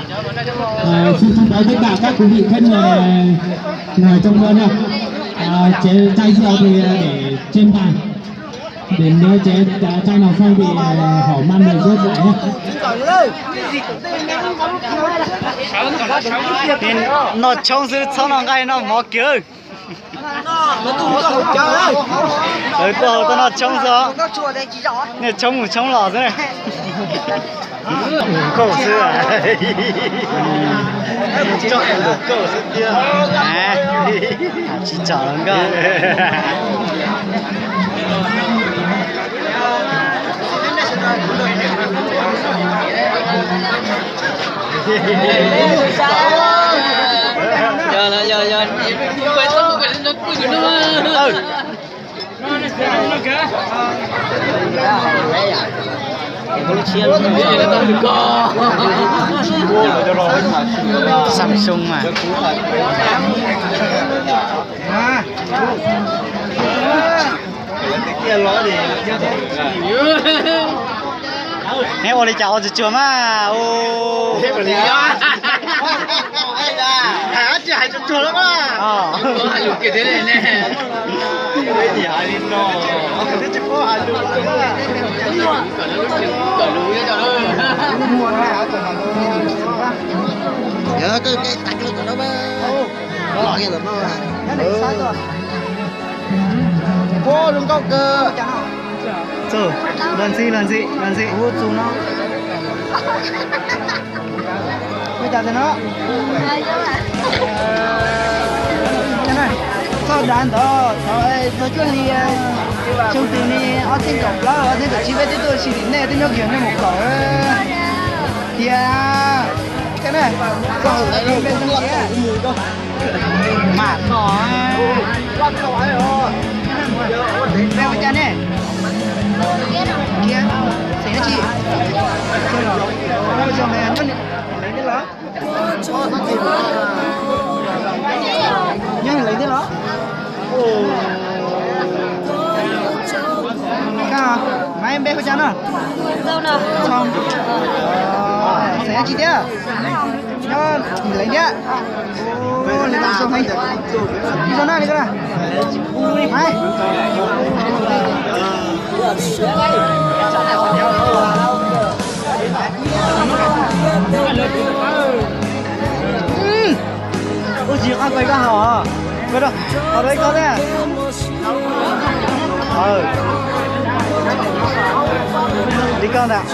Ờ, xin thông báo tất cả các quý vị khách mời ngồi trong mưa nha. Ờ, chế chai rượu thì để trên bàn. Để nếu chế, ờ, chai nào không thì, ờ, hỏ mâm để rớt lại nhé. Noj tshoob xwb txhob noj nqaij noj mov kiag. Lawv tuaj hauv tuaj noj tshoob xwb os. Nej tshoob mus tshoob los xwb. Nkauj xwb. Nkauj xwb tiag. Tsis tsom nkauj. Samsung mas. Neb ua li cas ua tsuag tsuag mas. Hais dab tsi hais tsuag tsuag lawm mas. Ua zoo nkauj kawg. Txug, luag ntxhi, luag ntxhi, luag ntxhi. Ua txug no. Ua cas no? Txog dav ntawd thaum txog cuaj hli xyoo twg ne, ob txhiab kaum plaub ob txhiab kaum tsib peb twb tuaj ua si tim nej, twb nyob kiag nej mus kaum tiag. Txog peb xyoo tiag. Mam txog. Peb ua cas ne? Kiag, xeem dab tsi? Nyob leej thiab los? Koj, maiv npe hu cas no? Xeem dab tsi thiab? Nyob leej thiab. Ib zaug na li ko na. Maiv. Ua tsis qab koj haus, haus rau ib ko thiab. Li ko ntag.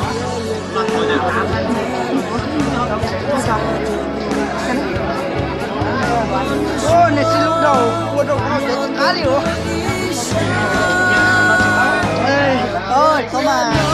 Nej sib hlub dhau, ua rau kuv no cov tsis qab li os. Txhob mas.